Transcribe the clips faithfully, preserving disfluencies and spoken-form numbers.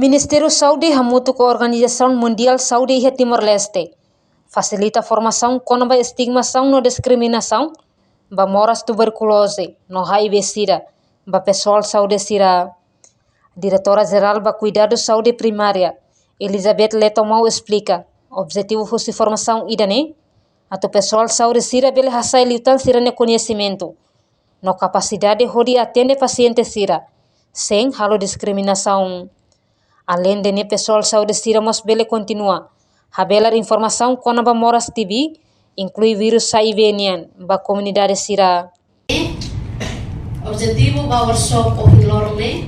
Ministériu Saúde hamutuk ho Organizasaun Mundiál Saúde iha Timor-Leste fasilita formasaun kona-ba estigmasaun no diskriminasaun ba moras tuberkuloze no H I V sida ba pesoál saúde sira. Diretora Jerál ba Kuidadu Saúde Primária, Elizabeth Letomau esplika, objetivu husi formasaun ida-ne'e atu pesoál saúde sira bele hasai liután sira-nia koñesimentu no kapasidade hodi atende pasiente sira sein halo diskriminasaun. Aleinde ne'e, pesoál saúde sira mós bele kontinua habelar informasaun kona-ba moras T B, inklui vírus H I V nian, ba komunidade sira. Objetivu ba workshop ohin loron ne'e,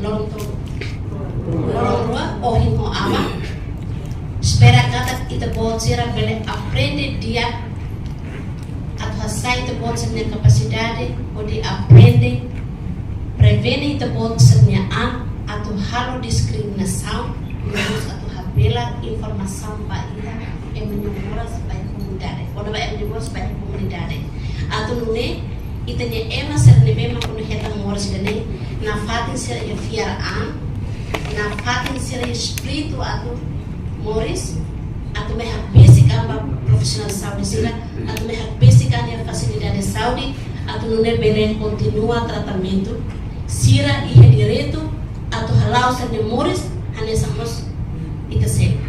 loron to, loron rua, ohin ho aban. Espera katak ita-boot sira bele aprende di'ak atu hasai ita-boot sira-nia kapasidade hodi aprende, prevene ita-boot sira-nia an atu halo diskriminasaun, no mós atu habelar informasaun ba ita ema nia moras ba iha komunidade. Kona-ba ema nia moras ba iha komunidade. Atu nune'e ita-nia ema sira ne'ebé mak kuandu hetan moras ida-ne'e, nafatin sira iha fiar an, nafatin sira iha espíritu atu moris, atu mai hakbesik an ba profisionál saúde sira, atu mai hakbesik an iha fasilidade saúde, atu nune'e bele kontinua tratamentu, sira iha direitu atu hala'o sira-nia moris hanesan mós ita seluk.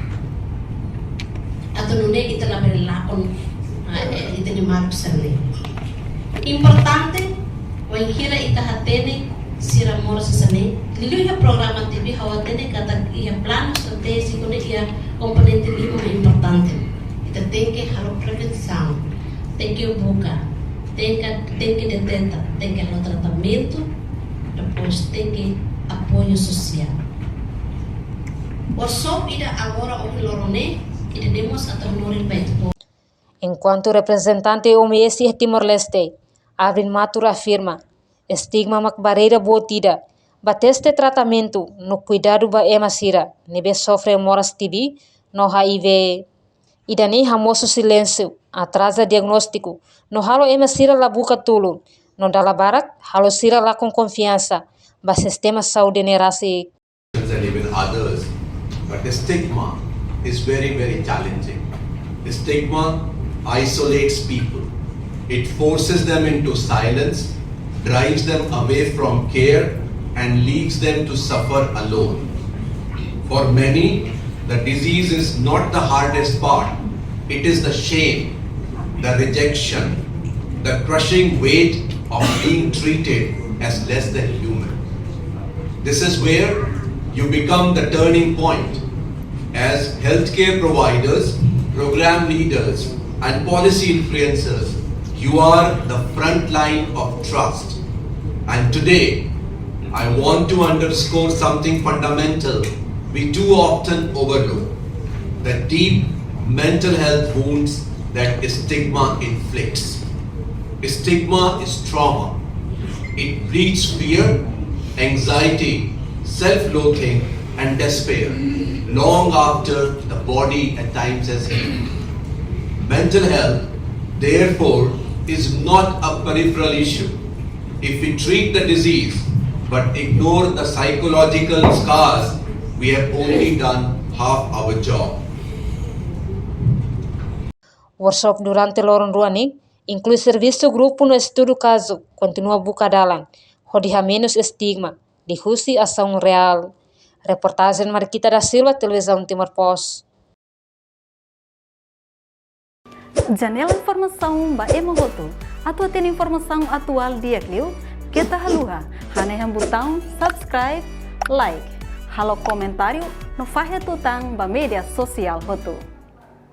Atu nune'e ita labele lakon, ah, eh, ita-nia maluk sira-ne'e. Importante, wainhira ita hatene sira moras hanesan ne'e, liuliu iha programa T B ha'u hatene katak iha planu estratéjiku ne'e iha komponente lima mak importante. Ita tenke halo prevensaun, tenke buka, tenke, tenke deteta, tenke halo tratamentu, depois tenke apoiu sosiál. Workshop ida agora ohin loron ne'e, ida-ne'e mós atu hanorin ba ita-boot. Enkuantu reprezentante O M S iha Timor-Leste, Arvin Matur afirma, estigma mak barreira boot ida ba teste, tratamentu no kuidadu ba ema sira ne'ebé sofre moras T B no H I V. Ida-ne'e hamosu silénsiu, atraza diagnóstiku, no halo ema sira la buka tulun, no dala barak halo sira lakon konfiansa ba sistema saúde ne'e rasik. And even others. But the stigma is very, very challenging. The stigma isolates people. It forces them into silence, drives them away from care, and leaves them to suffer alone. For many, the disease is not the hardest part, it is the shame, the rejection, the crushing weight of being treated as less than human. This is where you become the turning point. As healthcare providers, program leaders, and policy influencers, you are the front line of trust. And today, I want to underscore something fundamental we too often overlook: the deep mental health wounds that stigma inflicts. Stigma is trauma. It breeds fear, anxiety, self-loathing, and despair long after the body at times has healed. Mental health, therefore, is not a peripheral issue. If we treat the disease but ignore the psychological scars, we have only done half our job. Workshop durante loron rua ne'e inklui servisu grupu no estudu kazu, kontinua buka dalan hodi hamenus estigma liuhusi asaun reál. Reportajen Marquita da Silva, Televizaun Timor Post. Janela informasaun ba ema hotu. Atu hatene informasaun atuál di'ak liu, keta haluha hanehan butaun subscribe, like, halo komentáriu no fahe tutan ba média sosiál hotu.